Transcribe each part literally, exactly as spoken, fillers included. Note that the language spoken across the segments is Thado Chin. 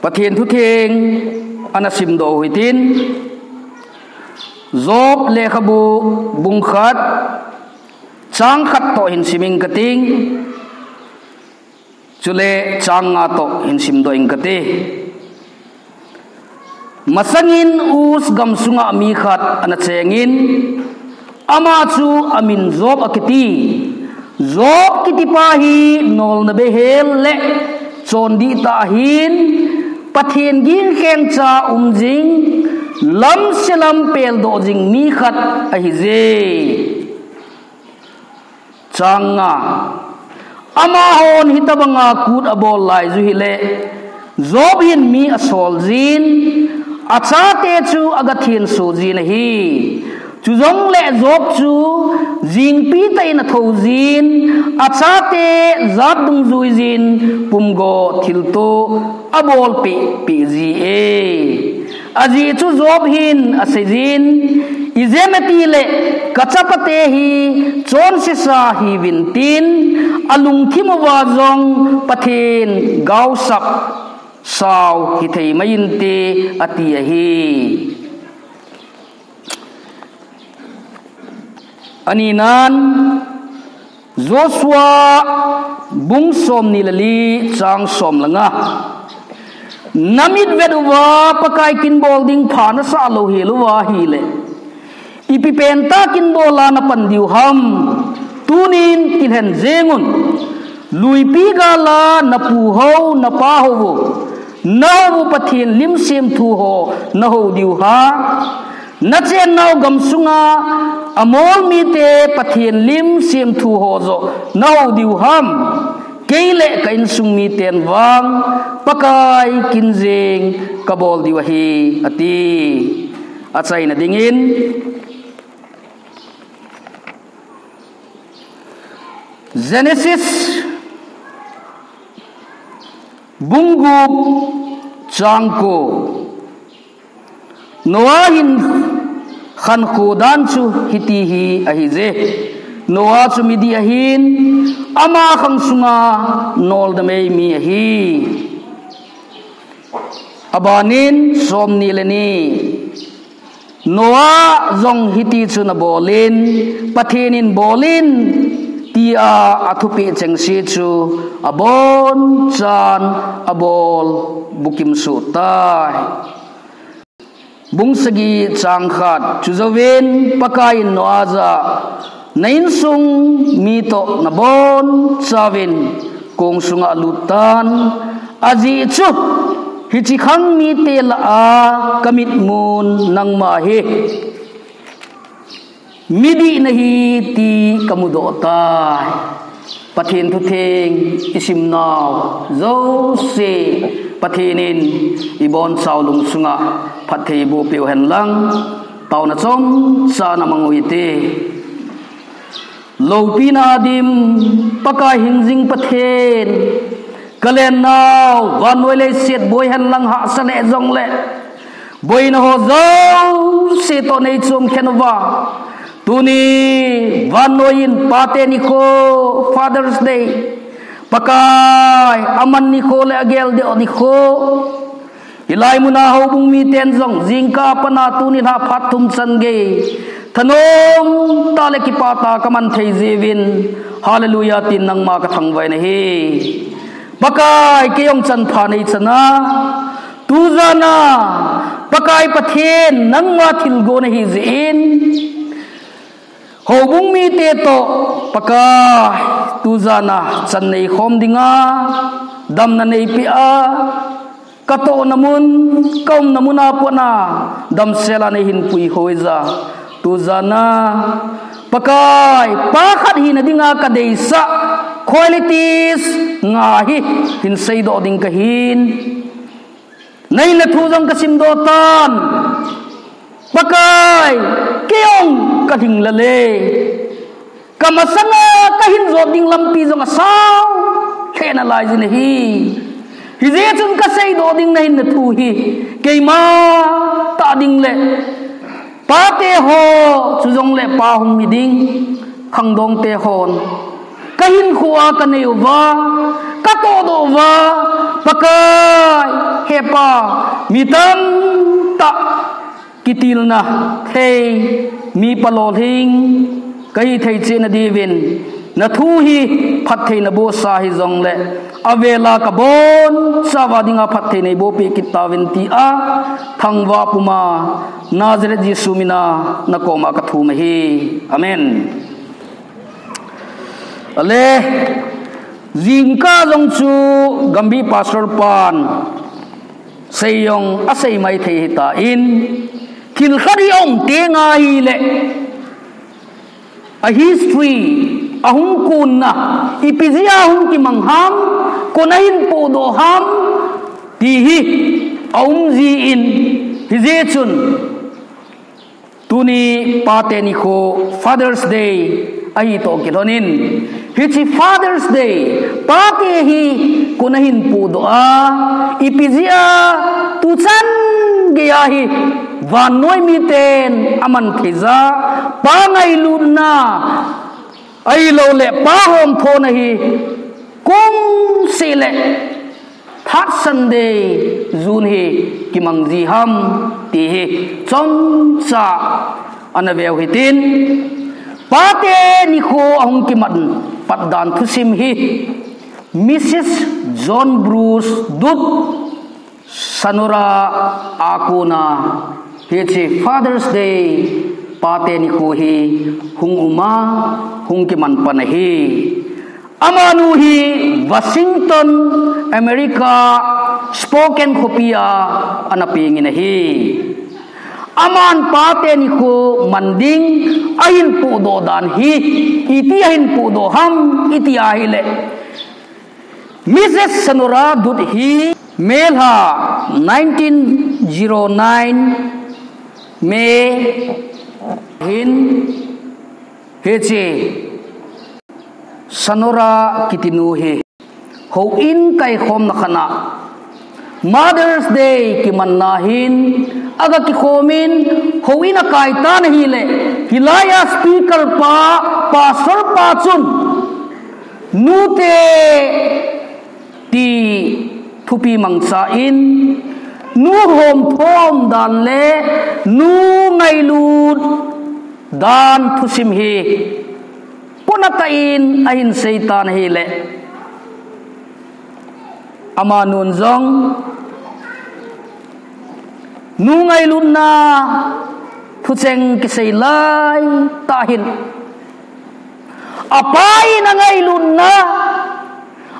Pathen thutheng ana simdoh u hitin, Job lekhabu bung khat, chang khat toh hin siming kating, chule chang nga toh hin simdoh ing kate. Masangin Uz gamsunga mi khat ana chengin, ama chu amin Job akiti. Job kitipa hi nolna behel le chondih tah ahin, Pathen ging khengcha um jing, lamse lam peldoh jing mi khat ahije. Chang nga. Amahon hitabanga kut abol laiju hile, Job hin mi asol jin, achate chu agathenso jin ahi. Chujongle Job chu jingpi tah in athou jin, achate jat dungjui jin, pumgo thilto abolpeh peh ji e. Ajeh chu Job hin aseijin, ijemtia tile kachapate hi chonsesa hiuvin tin, alungthim uva jong Pathen gaosap sao hithei mai inte ati ahi. Aninan, Joshua bung somni le li chang som le nga. Namit vet uva Pakai kinbol ding pha nasah lou hel uva ahile, ipi penta kinbola napan diu ham? Tunin kilhen jengun. Luipi gala napu hou, napa hou u, nahou u Pathen lim semthu ho nahou diu ham? Nachennau gamsunga Amor mite Pathen lim semthu ho joh nahou diu ham? Kei le ka insung miten vang Pakai kin jeng kabol diu ahi, ati. Achaina dingin, Genesis bung gup chang ko. Noah hin khankho dan chu hiti hi ahije. Noah chu midih ahin, ama khang sunga nolna mei mi ahi. Abanin somni le ni. Noah jong hiti chun abolin, Pathen in bolin, tia athupeh chengse chu abonchan abol bukim soh tai. Bung sagi chang khat, chujouvin Pakai in Noah jah a, na insung mi toh nabonchauvin kong sunga lut tan, ajeh chu hiche khang mite lah a kamitmun nangma hi midih nahi ti kamudoh tai. Pathen thutheng isimnau jouse Pathen in ibonchau lungsunga phatthei boh peh u hen lang, taona chomcha namang u hite. Loupina dim, Pakai hingjing Pathen, kalennau vannoi leiset boi hen lang hahsa le jongle, boina ho jouse toh neichom khen uva, tuni vannoi in pate nikho, Father's Day, Pakai, aman nikho le agel deh nikho, hilai muna houbung miten jong jingkah a pat a tuni lha phat thum chan gei thanom tah le kipah tah a kaman thei jiuvin, Hallelujah tin nangma kathangvah in ahi. Pakai, kei jong chanpha neichan a, tujan a Pakai Pathen nangma thilgon ahi jeh in, houbung mite toh Pakai, tujan a chan neikhom dinga damna neipeh a, katohna mun, kaumna mun a pat a damsel a neihin puihoi jeh a, tujan a Pakai, pa khat hina dinga kadeisah qualities nga hi hinseidoh ding kahin. Nahin le thu jong kasimdoh tan. Pakai, kei jong kalhing lal e. Kamasanga kahin jot ding lampi jong asao lheh nalai jin ahi. Hijeh chun kaseidoh ding nahin le thu hi keima tah ding le pate ho, chujongle pa hung hi ding khangdongte hon kahinkho a kanei uva, katohdoh uva, Pakai, Pa, mi tamtah kitilna thei, mi palolhing kahi thei cheh na diuvin, na thu hi phattheina bohsa hijongle, avela kabonchauva dinga phattheina eiboh peh kit tauvin tia, thangvah puma Nazareth Jesu mina na koma kathum ahi. Amen. Ale, jingkah jong chu Gambih Pastor pan sei jong asei maithei hitan, thil khat hi aum teng ahile, a history, ahung kunna, ipi jeh a hung kimang ham, koin ahin pohdoh ham, ti hi aum jin, hijeh chun tuni Pate Nikho, Father's Day ahi toh kilhonin, hiche Father's Day, pate hi koin ahin pohdoh a, ipi jeh a tuchan geiya hi vannoi miten aman thei jeh a, pa ngailutna ahilouleh pa homthona hi kum seh le Third Sunday June hi kimang ji ham, ti hi chomcha ana veu hitin, Pate Nikho ahung kiman pat dan thusim hi Missus John Bruce Dutt, Sonora a kona hiche Father's Day, Pate Nikho hi hung um a, hung kiman pan ahi. Amanu hi Washington, America, Spokane khopia ana pengin ahi. Aman Pate Nikho man ding ahin pohdoh dan hi, iti ahin pohdoh ham iti ahile, Missus Sonora Dutt hi May lha nineteen zero nine May hin hiche Sonora kitinu hi houin kaikhomna khat a Mother's Day kimanna hin aga kikhomin houin akai tan ahile, hilai a speaker pa, pastor pa chun nute ti thupi mangcha in, nu homtho dan le nu ngailut dan thusim hi puna tah in ahin sei tan ahile, amanun jong nu ngailutna thucheng kisei laitah hin, apa in angailutna,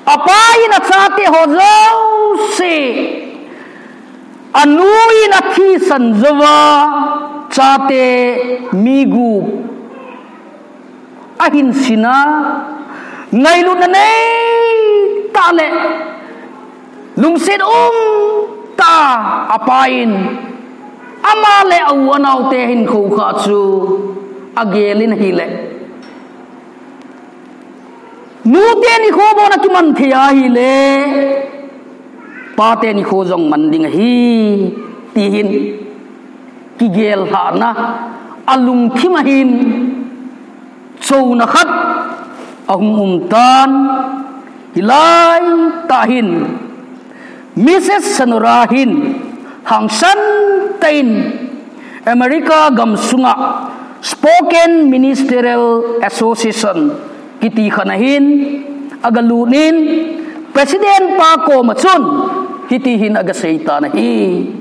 apa in achate ho jouse anu in athisan jouva, chate mi gup ahin sin a, ngailutna neitah le lungset umtah a apa in ama le a u anaote hinkho kha chu agelin ahile, nute nikho bou ana kiman thei ahile, pate nikho jong man ding ahi, ti hin kigel lhahna, alungthim a hin chouna khat ahung um tan, hilai tah hin Missus Sonora hin hangsan tah in America gam sunga Spokane Ministerial Association kiti khat a hin aga lut in, President pa koma chun hiti hin aga sei tan ahi.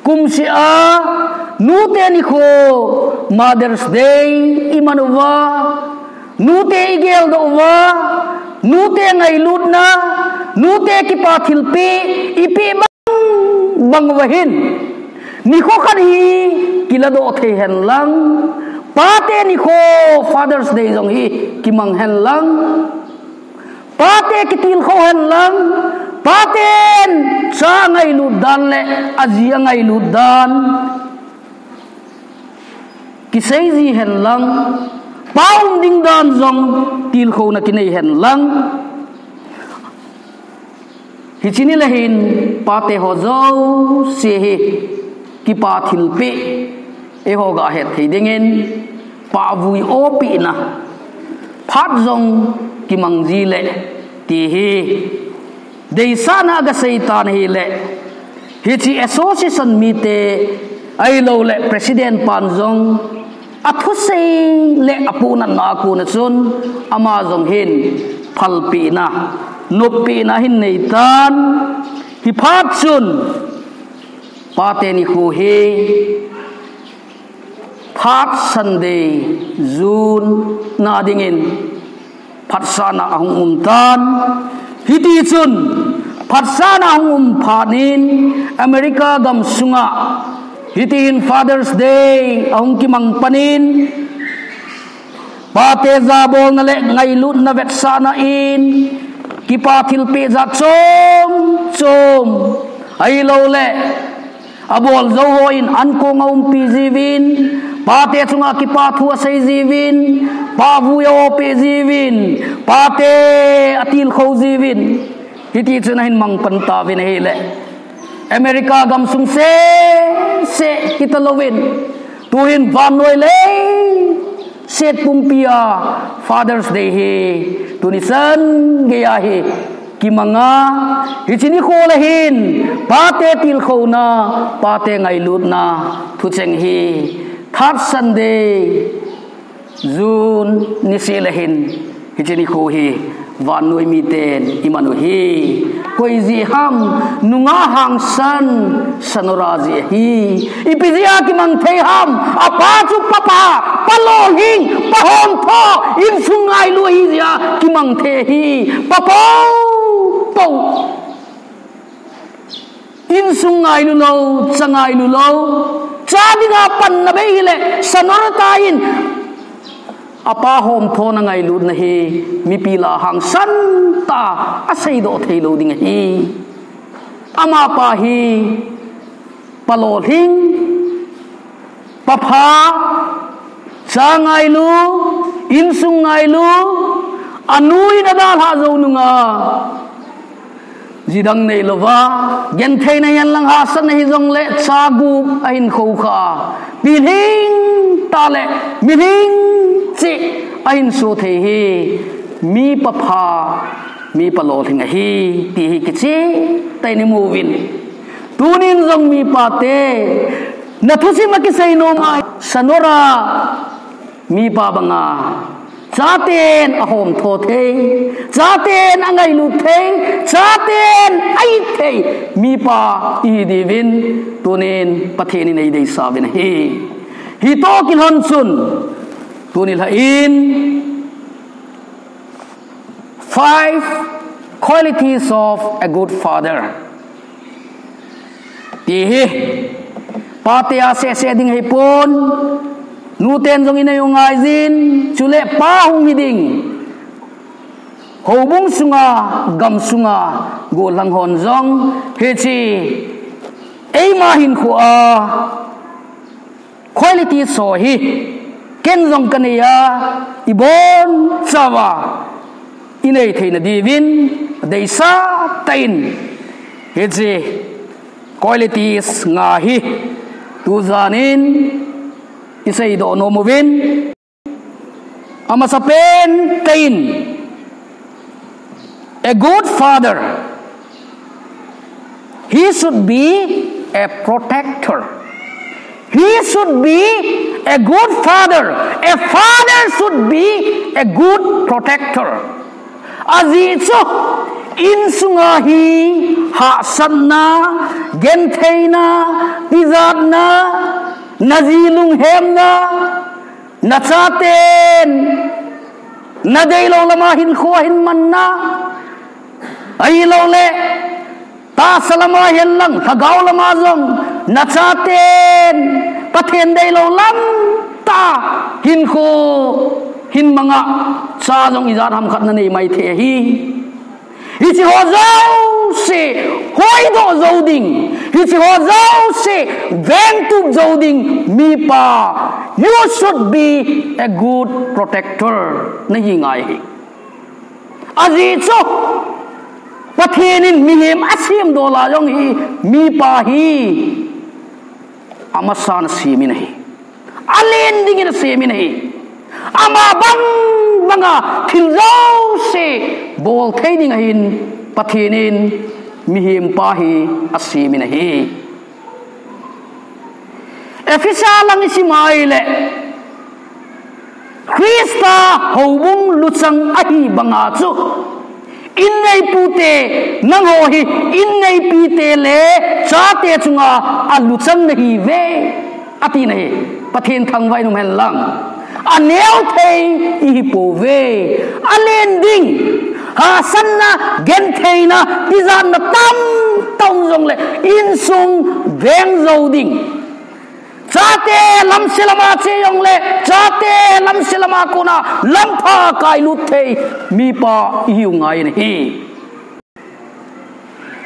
Kumseh a nute nikho, Mother's Day, iman uva, nute igeldoh uva, nute ngailutna, nute kipa thilpeh ipeh bang bang uva hin, nikho khat hi kiladoh thei hen lang, pate nikho, Father's Day jong hi kimang hen lang, pate kitilkhou hen lang, paten cha angailut dan le aji angailut dan kisei ji hen lang, pa um ding dan jong tilkhouna kinei hen lang, hiche ni le hin pate ho jouse hi kipa thilpeh eiho ga het thei dingin, pahvui opehna phat jong kimang ji le, ti hi deisahna aga sei tan ahile, Hiche association mite ahilouleh president pan jong athusei le apohnatna a kona chun ama jong hin phalpehna, noppehna hin neitan, hiphat chun Pate nikho hi third Sunday June na dingin phatsahna ahung umtan. Hitichun phatsahna ahung um phat in America gamsunga hitihin Father's Day ahung kimang panin, pate jabolna le ngailutna vetsahna in kipa thilpeh jat chom chom ahilouleh abol jou hon ankong aumpi jiuvin, pate chunga kipa thu asei jiuvin, pa vui aopeh jiuvin, pate atilkhou jiuvin, hitichun ahin mangpan tauvin ahile, America gamsung seh seh hita louvin, tuhin vannoi leiset pumpia Father's Day hi tuni chan geiya hi kimanga, hiche nikho le hin pate tilkhouna, pate ngailutna thucheng hi third Sunday June niseh le hin hiche nikho hi vannoi miten iman u hi koi jeh ham? Nungah hangsan Sonora jeh ahi. Ipi jeh a kimang thei ham? Apa chu papa, palolhing, pahomtho, insung ngailu ahi jeh a kimang thei ahi. Pa poupou, insung ngailu lou, cha ngailu lou, cha dinga panna bei hile Sonora tan apa homthona ngailutna hi mipi lah a hangsan tah a aseidoh thei lou ding ahi. Amapa hi palolhing, papha, cha ngailu, insung ngailu, anu in adalhah jou nunga, jidang neilouva, gentheina hihen lang hahsatna hijongle cha gup ahin khoukhah a, pilhing tah le milhing cheh ahin so thei hi mi papha, mi palolhing ahi ti hi kicheh tah in imu uvin. Tunin jong mipate, na thusim a kisei nom a, Sonora mipa banga chaten ahomtho thei, chaten angailut thei, chaten a-it thei mipa ihi diuvin tunin Pathen in eideisah uvin ahi. Hitoh kilhon chun tuni lha in Five qualities of a good father ti hi pate a sehseh ding ahipon, nuten jong inei u ngaijin, chule pa hung hiding houbung sunga, gamsunga gollhang hon jong hiche eima hinkhoa quality so hi ken jong kanei a, ibonchauva inei theina diuvin deisah tah in hiche qualities nga hi tujan in iseidoh nom uvin. Amasapen tah in, a good father, he should be a protector. He should be a good father. A father should be a good protector. Ajeh chu insunga hi hahsatna, gentheina, tijatna, naji lunghemna, nachaten nadeilou lama hinkho ahin manna, ahilouleh tahsa lama hihen lang lhagao lama jong nachaten Pathen deilou lam tah a hinkho hin manga, cha jong ijat ham khat nanei maithei ahi. Hiche ho jouse hoidoh jou ding, hiche ho jouse vengtup jou ding mipa, you should be a good protector nahi ngai ahi. Ajeh chu Pathen in mihem asemdoh lah a jong hi mipa hi amasan asemin ahi. Alen dingin asemin ahi. Ama bang banga thil jouse bol thei ding ahin Pathen in mihem pa hi asem in ahi. Ephesa lang isim a ahile, Christa houbung luchang ahi banga chu, inneipute, nangho hi inneipute le chate chunga aluchang nahiuve, ati nahi. Pathen thangvah in um hen lang. Aneo thei ihi pouve. Alen ding, hahsatna, gentheina, tijatna tamtah um jongle, insung veng jou ding. Chate lamse lama che jongle, chate lamse lama kona lampha kailut thei mipa ihiu ngai in ahi.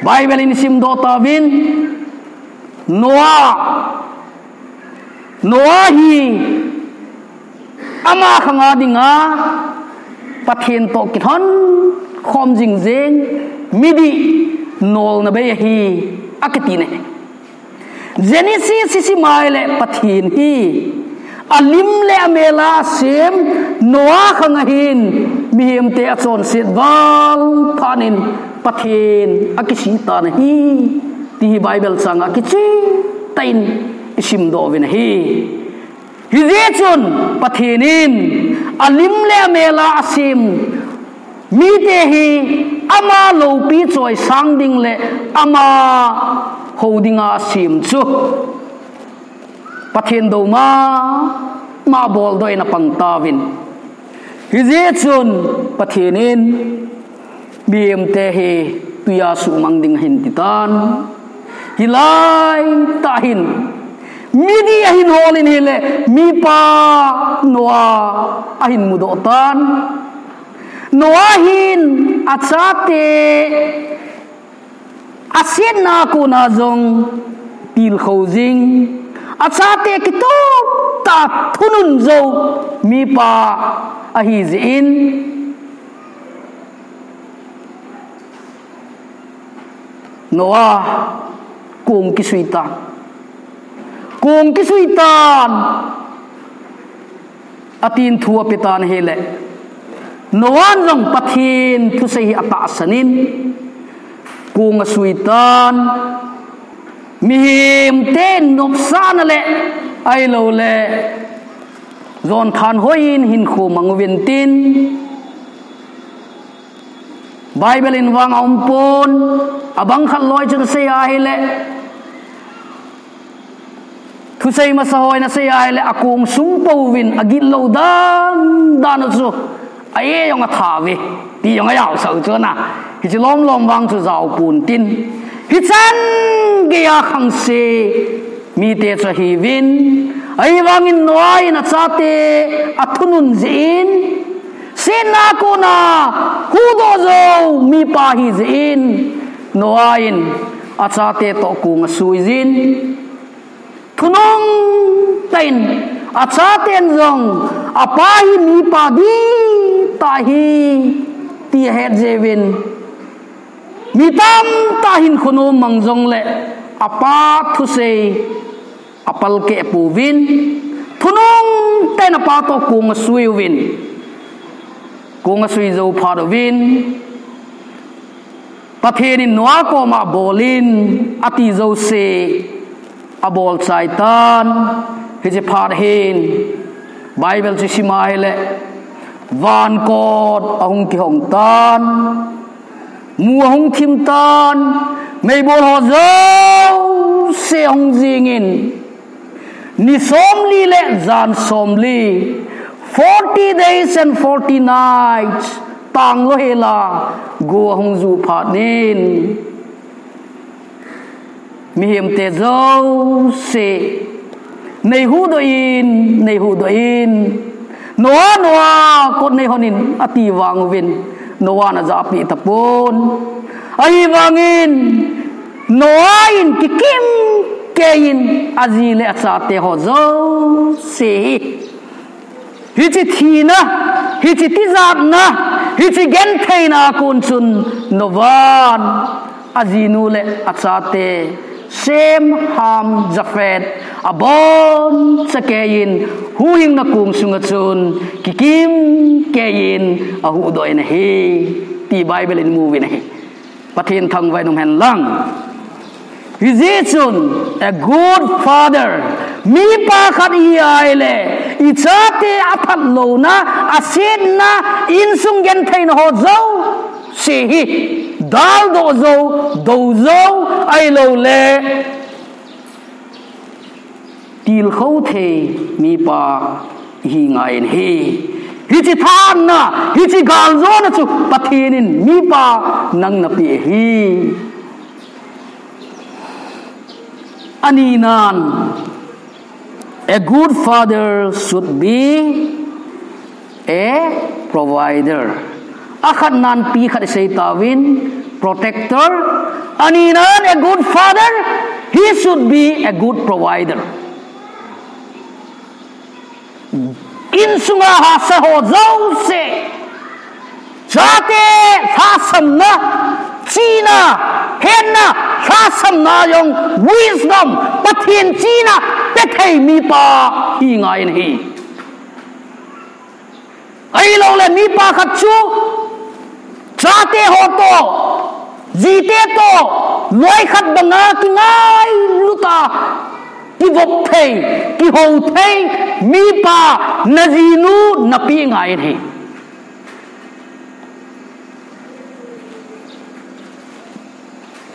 Bible in isimdoh tauvin, Noah, Noah hi ama khanga dinga Pathen toh kilhon khom jingjeng, midih nolna bei ahi, akiti nahi. Genesis isim a ahile Pathen hi alim le amel a asem Noah khang ahin, mihemte achonset val phat in Pathen akisih tan ahi, ti hi Bible chang a kicheh tah in isimdoh uvin ahi. Hijeh chun Pathen in alim le amel a asem mite hi ama loupi choisang ding le ama hou dinga asem chu Pathen dou mama boldoh in apang tauvin. Hijeh chun Pathen in mihemte hi tuia suhmang ding ahin titan. Hilai tah hin midih ahin hol in ahile mipa Noah ahin mudoh tan. Noah hin achate asetna kona jong tilkhou jing, achate kitoh tah thunun jou mipa ahi jeh in, Noah kong kisui tan. Kong kisui tan, atin thu ape tan ahile, Noah in jong Pathen thusei hi atahsan in kong asui tan. Mihemte nopsahna le ahilouleh jonthanhoi in hinkho mang uvin tin, Bible in vang aumpon, abang khat loi chun asei ahile, thusei masa hon asei ahile, akong sung pouvin agitlou dan dan u chu a-e jong athauve, ti jong ajaosah u chu ana. Hiche lomlom vang chu jaopon tin, hichan geiya khangse mite chu ahiuvin, ahivangin Noah in achate athunun jeh in, setna kona huhdoh jou mipa ahi jeh in, Noah in achate toh kong asui jin, thunung tah in achaten jong apa hi mipa dihtah ahi ti ahet jeh uvin, mi tamtah hinkho nom mang jongle apa thusei apalkeh pouvin, thunung tah in apa toh kong asui uvin, kong asui jou phat uvin, Pathen in Noah koma bol in ati jouse abol chai tan. Hiche phat hin Bible chu isim ahile, vankot ahung kihong tan, mu ahung thim tan, meibol ho jouse ahung jingin, ni somli le jan somli, forty days and forty nights, tanglou hela go ahung ju phat in, mihemte jouse neihuhdoh in, neihuhdoh in, Noah, Noah, kot neihon in ati vang uvin, Noah in ajahpeh tapon. Ahivangin Noah in kikim keiyin aji le achate ho jouse hi, hiche thina, hiche tijatna, hiche gentheina a kon chun Noah in ajinu le achate, Shem, Ham, Japheth, aboncha keiyin huhhingna kong sunga chun kikim keiyin ahuhdoh in ahi, ti Bible in imu uvin ahi. Pathen thangvah in um hen lang. Hijeh chun, a good father, mipa khat ihi a ahile, ichate aphatlouna, asetna, insung gentheina ho jouse hi daldoh jou, dou jou, ahilouleh tilkhou thei mipa ihi ngai in ahi. Hiche thahatna, hiche galjona chu Pathen in mipa nang napeh ahi. Aninan, a good father should be a provider. Akhatnan pi khat isei tauvin, protector. Aninan, a good father, he should be a good provider. Insunga hahsa ho jouse, chate lhasamna, chihna, hetna, lhasamna jong, wisdom, Pathen chihna pethei mipa ihi ngai in ahi. Ahilouleh mipa khat chu chate ho toh, jite toh, loi khat banga kingailut a, kivop thei, kihou thei mipa najinu napeh ngai in ahi.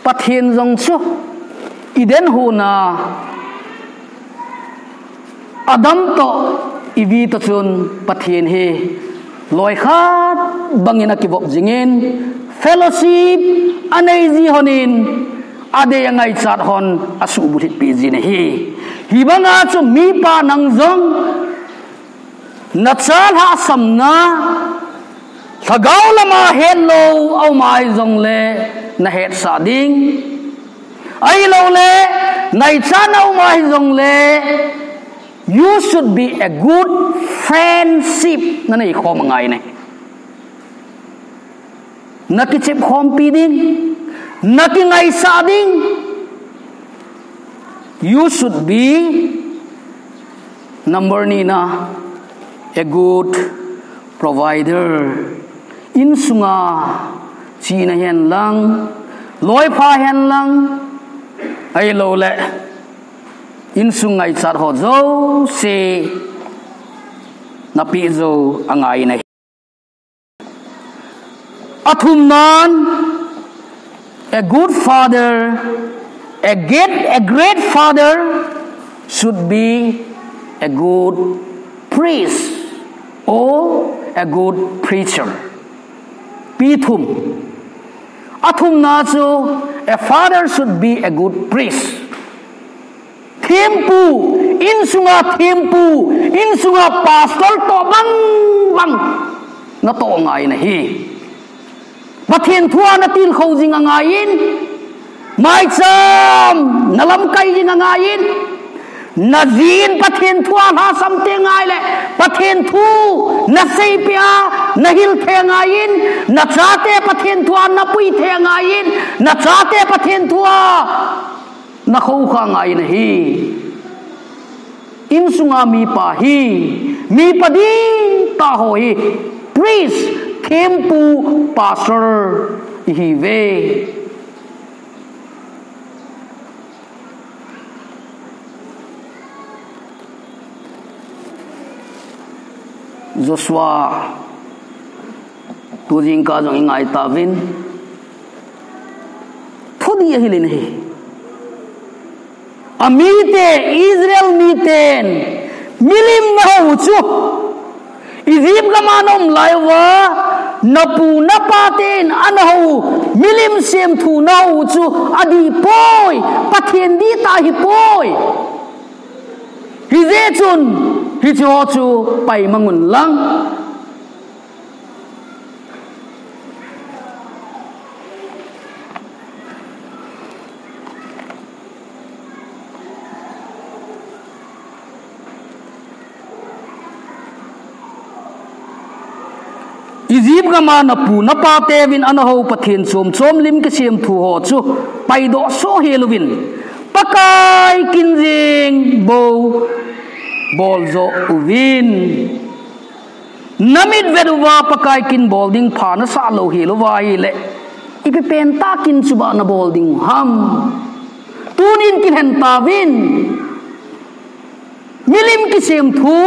Pathen jong chu Eden huna Adam toh Evi toh chun Pathen hi loi khat bangin akivop jingin, fellowship anei ji honin, adei angaichat hon asuhbulhit peh jin ahi. Hibanga chu mipa nang jong nacha lhasamna, lhagao lama hetlou aum ahi jongle nahetsah ding. Ahilouleh, naichat na um ahi jongle, you should be a good friendship nanei khom angai in ahi. Nakichep khompi ding, nakingaisah ding. You should be, number nina, a good provider. Insunga chihna hen lang, loipha hen lang, ahilouleh insung ngaichat ho jouse napeh jou angai in ahi. Athumnan, a good father, a great, a great father should be a good priest or a good preacher. Pi thum. Athumna chu, a father should be a good priest. Thempu, insunga thempu, insunga pastor toh bang bang natoh angai in ahi. Pathen thua natilkhou jing angai in, maicham nalamkai jing angai in, najin Pathen thua lhasam thei angai le, Pathen thu naseipeh a, nahil thei angai in, nachate Pathen thua napui thei angai in, nachate Pathen thua nakhoukhah angai in ahi. Insunga mipa hi, mipa dihtah ho hi, priest, thempu, pastor ihiuve. Joshua, tu jingkah jong ingai tauvin, thudih ahil in ahi. Amite, Israel miten milim nahou chu, Egypt gama naum lai uva napu napaten anahou milim semthu nahou chu adih poi, Pathen dihtah ahipoi. Hijeh chun hicheho chu paimang un lang. Egypt gama napu napateuvin anahou Pathen chom chom lim kisemthu ho chu paidoh soh hel uvin, Pakai kin jeng bou bol joh uvin. Namit vet uva Pakai kin bol ding pha nasah lou hel uva ahile, Ipi pen tah kin chu ba nabol ding ham. Tunin kilhen tauvin. Milim kisem thu,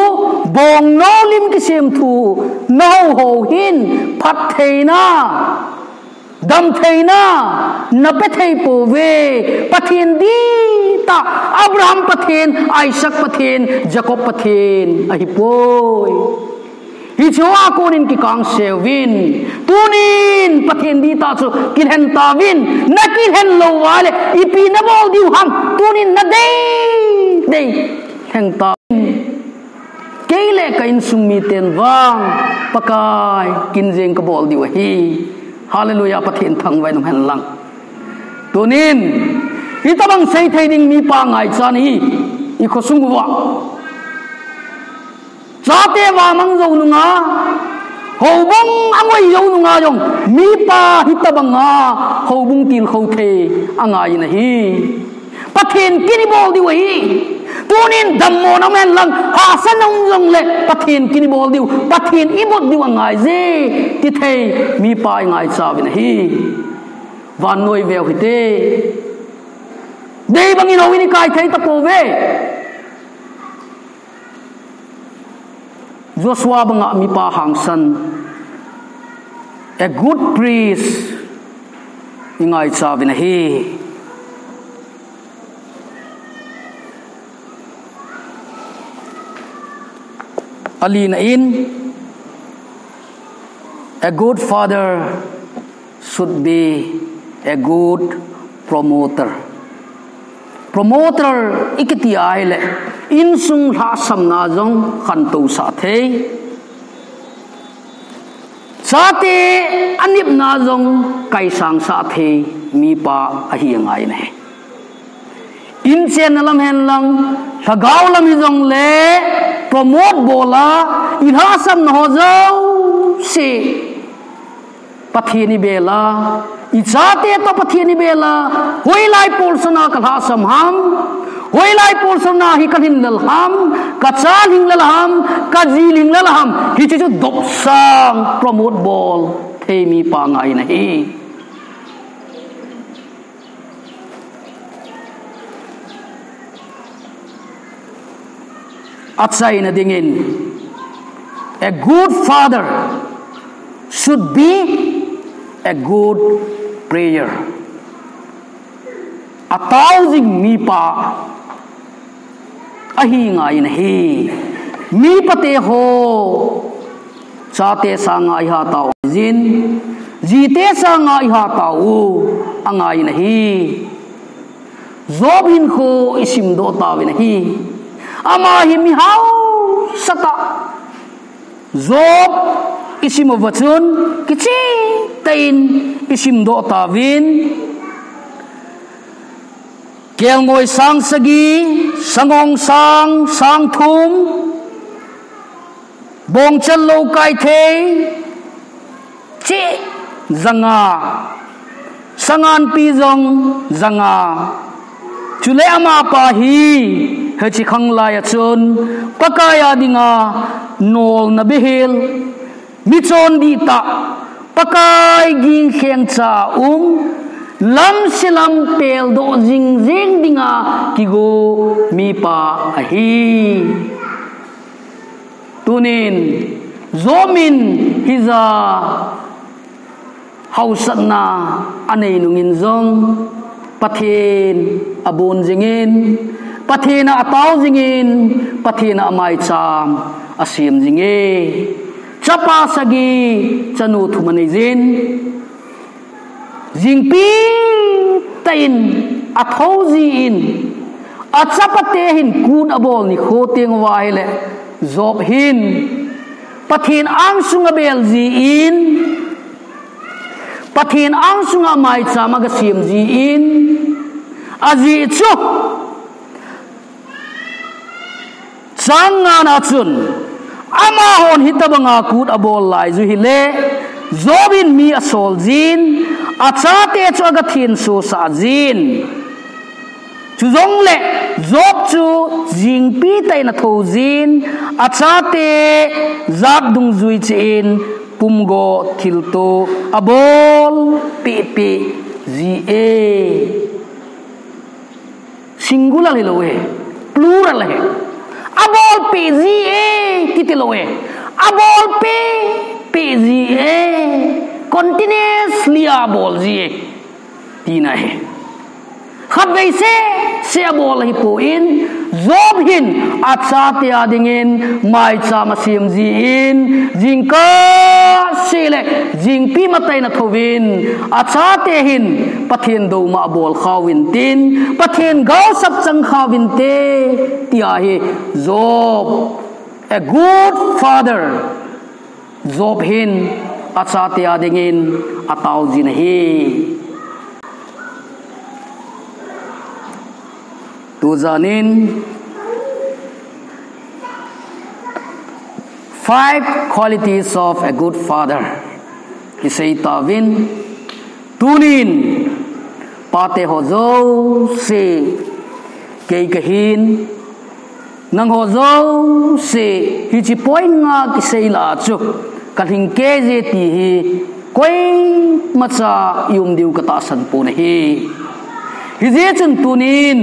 bongnou lim kisem thu, nahou hou hin, phattheina, damtheina, nape thei pouve, Pathen dihtah, Abraham Pathen, Isaac Pathen, Jacob Pathen, ahipoi. Hiche hoa konin kikangseuvin. Tunin Pathen dihtah chu kilhen tauvin. Nakilhen lou uva le ipi nabol diu ham. Tunin nadei dei lheng tauvin. Kei le ka insung miten vang Pakai kin jeng kabol diu ahi. Hallelujah, Pathen thangvah in um hen lang. Tunin, hitabang seithei ding mipa ngaicha nahi, ikhosung uva. Chate vamang jou nunga, houbung angoi jou nunga jong, mipa hitabanga, houbung tilkhou thei angai nahi. Pathen kin ibol diu ahi. Tunin dammo na um hen lang, hahsatna um jongle, Pathen kin ibol diu, Pathen ibot diu angaije, tithei mipa ingaicha uvin ahi. Vannoi veu hite. Dei bangin houin ikai thei tapouve. Joshua banga mipa hangsan, a good priest, ingaicha uvin ahi. Alina in, a good father should be a good promoter. Promoter ikiti ahile, insung lhahsamna jong khantousah thei. Chate anepna jong kaisangsah thei mipa ahi angai nahi. Inchenna lam hen lang, lhagao lam hijongle, promote bola, ilhahsamna ho jouse Pathen ibela, ichate toh Pathen ibela, hoilai portion a kalhahsam ham, hoilai portion a hi kalhin lel ham, kacha lhing lel ham, kaji lhing lel ham, hiche chu dopsang promote bol thei mipa ngai nahi. Achaina dingin, a good father should be a good prayer. Atao jing mipa ahi ngai nahi. Mipate ho, chate sanga iha tao jin, jite sanga iha tao u angai nahi. Job hinkho isimdoh tauvin ahi. Ama hi mi hausa tah. Job isim uva chun kicheh tah in isimdoh tauvin. Kelngoi sang sagi, sangongsang sang thum, bongchal lou kai thei, cheh ja nga, sanganpi jong ja nga. Chule amapa hi, hiche khanglai a chun, Pakai a dinga nolna behel, michon dihtah, Pakai ging kheng cha um, lamse lam peldoh jing jeng dinga kigo mipa ahi. Tunin, Job in hija hausatna anei nungin jong, Pathen abon jingin, Pathen a atao jingin, Pathen a amaicham asem jinge. Chapa sagi, chanu thum anei jin. Jingpi tah in athou jin, achapate hin kut abol nikho teng uva ahile, Job hin Pathen angsunga abel jin, Pathen angsunga amaicham agasem jin, ajeh chu, chang ngana chun, amahon hitabanga kut abol laiju hile, Job in mi asol jin, achate chu agathenso sah jin. Chujongle, Job chu jingpi tah in athou jin, achate jat dungjui cheh in, pumgo thilto abolpeh peh ji e. Singular hilou e, plural e. Abolpeh ji e kiti lou e. Abolpeh peh ji e. Continuously abol ji e tina ahi. Khatvei seh seh abol ahipon, Job hin achate a dingin maicham asem jin, jingkah seh le jingpi matah in athouvin, achate hin Pathen douma abol khah uvin tin, Pathen gaosap chang khah uvinte, tia hi Job, a good father, Job hin achate a dingin atao jin ahi. Tujan in five qualities of a good father kisei tauvin, tunin pate ho jouse kei kahin, nangho jouse hiche point nga kisei lah a chu kalhing kei je ti hi koimacha i um diu katahsan pon ahi. Hijeh chun tunin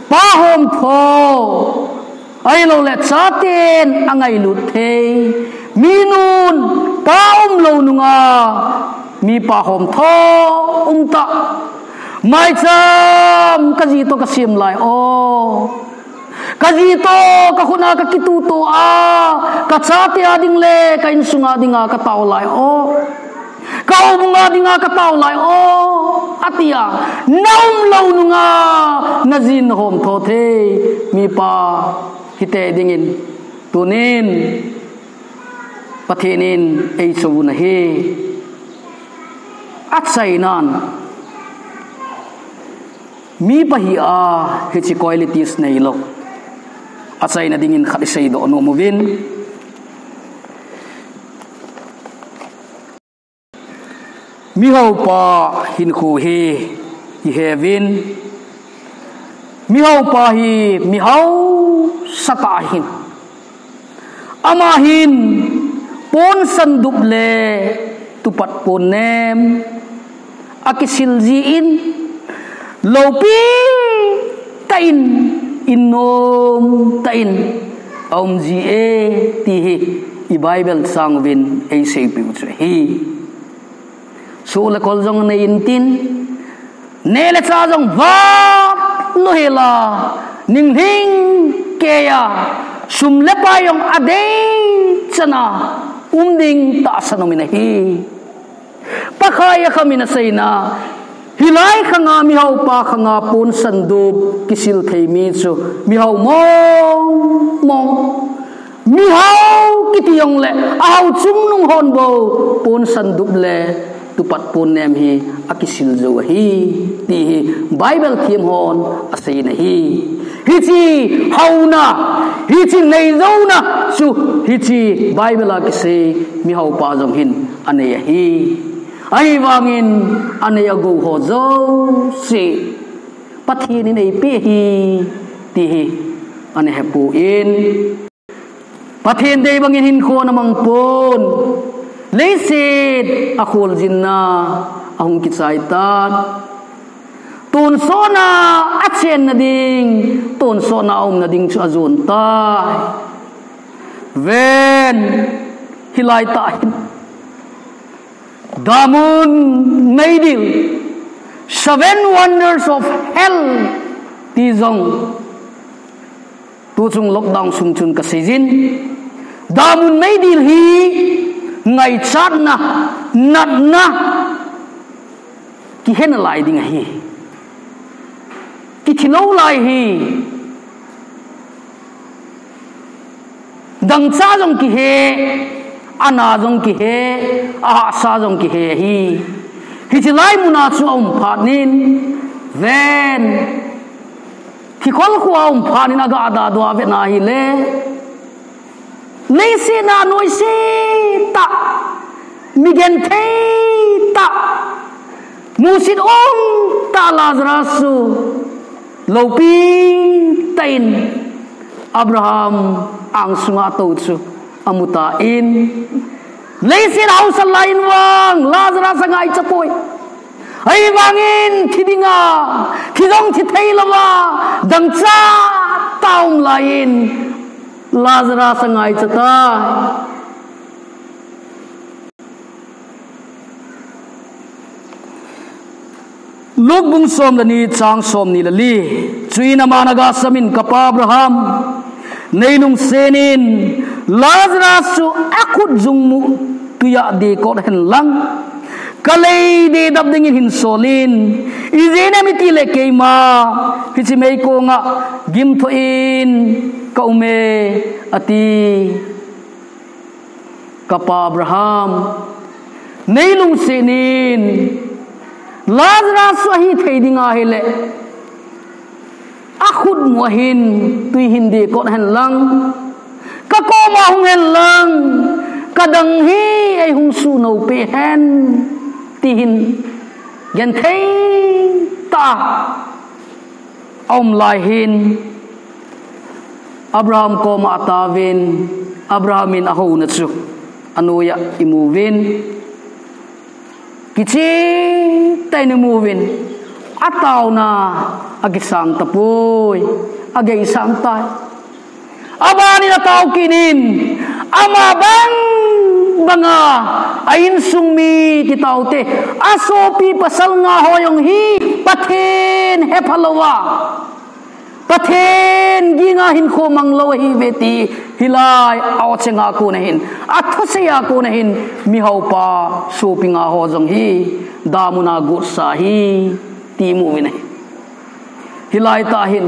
pa homtho ahilouleh chaten angailut thei, minun pa umlou nunga mipa homtho umtah, maicham kaji toh kasem lai o, kaji toh kakhut a kakituh toh a, kachate a ding le ka insunga dinga katao lai o, ka houbunga dinga katao lai o, atia, na umlou nunga najin nahomtho thei mipa hite dingin tunin Pathen in eichouvin ahi. Achainan, mipa hi a hiche qualities neilou, achaina dingin khat iseidoh nom uvin. Mihaopa hinkho hi iheuvin, mihaopa hi mihaosatah ahin, ama hin ponsan dup le tupat ponnem akisil jin, loupi tah in, innom tah in aum ji e, ti hi i Bible chang uvin eiseipeh u chu ahi. Soh le kol jong anei intin, neh le chah jong vat louhel a, ninglhing keiya, sum le pai jong adei chana um ding tahsan umin ahi. Pakai a khamin aseina, hilai khanga mihaopa khanga ponsan dup kisil thei mi chu mihao mong mong, mihao kiti jongle ahao chungnung hon bou ponsan dup le tupat ponnem hi akisil jou ahi, ti hi Bible them hon aseina ahi. Hiche haona, hiche neijouna chu hiche Bible a kisei mihaopa jong hin anei ahi. Ahivangin anei agou ho jouse Pathen in eipeh ahi, ti hi ana hepon, Pathen dei bangin hinkho ana mang pon, leiset a kholjinna ahung kichai tan, tonsot na a chenna ding, tonsot na a umna ding chu ajon tai. Ven, hilai tah hin damun meidil, seven wonders of hell, ti jong tuchung lockdown sung chun kaseijin, damun meidil hi ngaichatna, natna, kihe nalai ding ahi. Kithi lou lai ahi. Dangchah jong kihe, ana jong kihe, ahahsa jong kihe ahi. Hiche lai muna chu aum phat in, ven, thikhol khu a um phat in aga adadua vetna ahile, leiset a noise tah, migenthei tah, musit um tah Lazarus chu loupi tah in Abraham angsunga atou chu amutan, Leiset hausat lai in vang Lazarus angaichat poi. Ahivangin thi dinga, thi jong thi thei louva, dangchah tah a um lai in Lazarus angaichat tai. Luke bung som le ni chang som ni le li. Chuin aman aga samin, Ka pa Abraham, nei lungset in, Lazarus chu akhut jung mu tuiya dekot hen lang, ka lei dedap dingin hin sol in, ijeh inem itile keima hiche meikong a gimthoh in ka um e, ati. Ka pa Abraham, nei lungset in, Lazarus chu ahi thei ding ahile, akhut mu a hin tui hin dekot hen lang, ka koma hung hen lang, ka dang hi eihung suhnou peh hen, ti hin genthei tah a aum lai hin, Abraham koma ataovin, Abraham in ahouna chu anoiya imu uvin, kicheh tah in imu uvin, ataona akisang tapoi, ageisang tai. Abanin atao kit in, ama bang banga a insung mi ti taote, asopi pasal nga ho jong hi Pathen hepha louva, Pathen ginga hinkho mang lou ahiuve ti hilai a-o chenga kona hin, athusei a kona hin, mihaupa sopi nga ho jong hi damun a gotsa ahi ti imu uvin ahi. Hilai tah hin,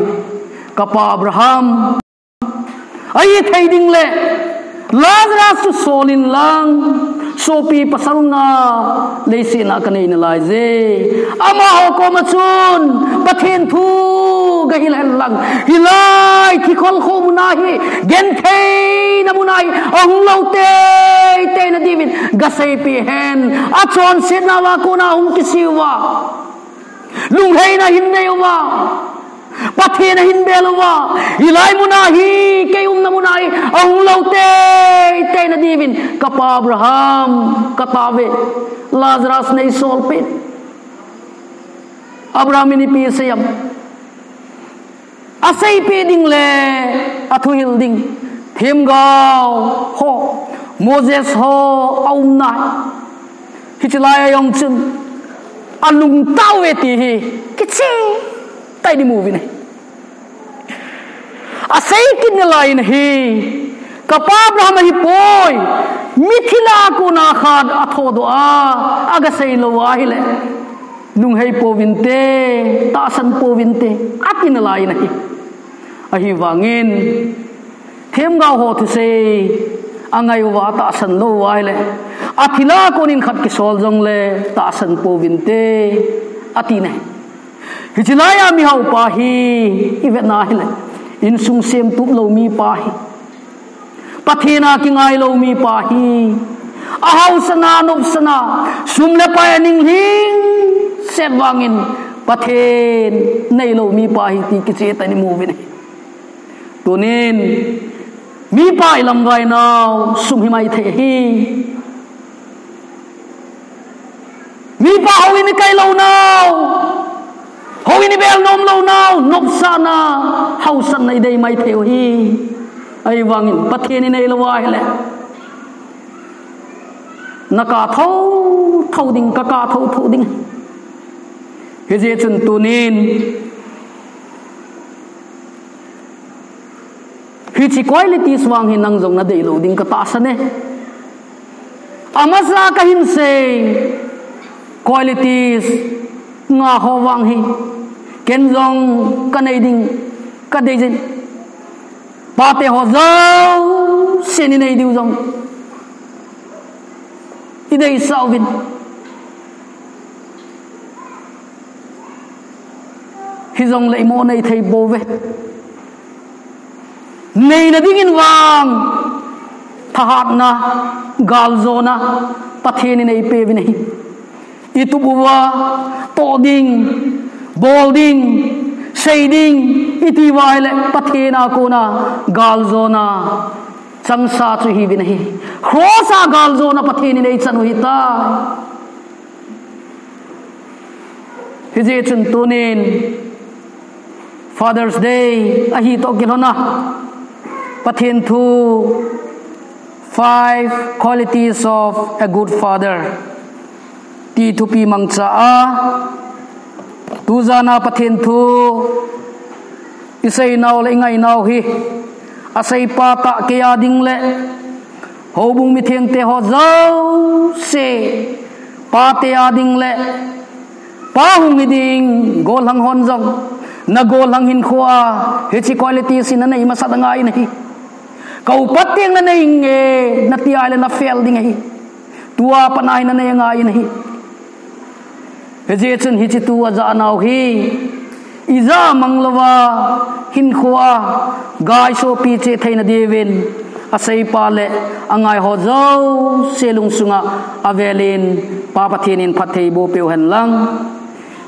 Ka pa Abraham, ahi thei ding le Lazarus chu sol in lang, sopi pasal nga leiset a ka nei nalai je. Amaho koma chun Pathen thu gahil hen lang, hilai thikhol khoh muna hi, gentheina muna hi ahung lou teitei na diuvin gaseipeh hen. Achonsetnauva kona hung kisih uva, lungheina hin nei uva, Pathen ahin bel uva, hilai muna hi, kei umna muna hi ahung lou teitei na diuvin, Ka pa Abraham, ka taove, Lazarus nei sol peh in. Abraham in ipi asei em? Aseipeh ding le athuhil ding themgao ho, Moses ho aumna, hiche lai a jong chun alungtah uve ti hi kicheh tah in imu uvin ahi. Asei kit nalai in ahi, Ka pa Abraham ahipoi, mithi lah a kona khat athodoh a, agasei lou ahile, lunghei pouvinte, tahsan pouvinte, ati nalai in ahi. Ahivangin, themgao ho thusei angai uva tahsan lou uva ahile, athi lah a konin khat kisol jongle tahsan pouvinte, ati ahi. Hiche lai a mihaupa hi ivetna ahile, insung semtup lou mipa ahi. Pathen a kingai lou mipa ahi. Ahaosatna, anopsatna, sum le pai aning lhingset vangin Pathen nei lou mipa ahi ti kicheh tah in imu uvin ahi. Tunin, mipa ilamkai nau sum hi maithei ahi. Mipa houin ikai lou nau, houin ibel nom lou nau, nopsahna, haosatna idei maithei u ahi. Ahivangin Pathen inei lou ahile, nakap thotho ding, kakap thotho ding. Hijeh chun tunin, hiche qualities vang hi nang jong nadei lou ding katahsan e. Amasa kahin sei, qualities nga ho vang hi ken jong kanei ding kadei jin. Pate ho jousen inei diu jong ideisah uvin. Hijongle imo neithei pouve. Neina dingin vang thahatna, galjona Pathen in eipeh uvin ahi. Itup uva toh ding, bol ding, sei ding iti uva ahile Pathen a kona galjona changsa chu hiuvin ahi. Cross a galjona Pathen in eichan u ahitai. Hijeh chun tunin Father's Day ahi toh kilhona, Pathen thu, Five Qualities of a Good Father ti thupi mangcha a, tujana Pathen thu iseinau le ingainau hi, aseipa tah kei a ding le houbung mithengte ho jouse, pate a ding le pa hung hi ding gollhang hon jong, na gollhang hinkhoa hiche qualities hi nanei masat angai in ahi. Ka upat teng nanei inge nati ahile na fail ding ahi. Tua pat a hi nanei angai in ahi. Hijeh chun hiche thu ajah nau hi ija mang louva hinkhoa gai sopi cheh theina diuvin, aseipa le angai ho jouse lungsunga avelin Pa Pathen in phatthei boh peh u hen lang.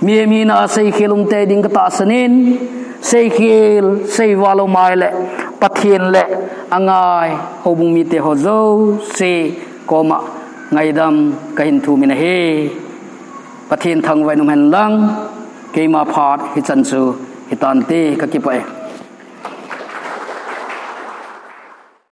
Mihem hina a seikhel umte ding katahsan in, seikhel seival um ahile Pathen le angai houbung mite ho jouse koma ngaidam kahin thum in ahi. Pathen thangvah in um hen lang, keima phat hichan chu hitante, kakipah e.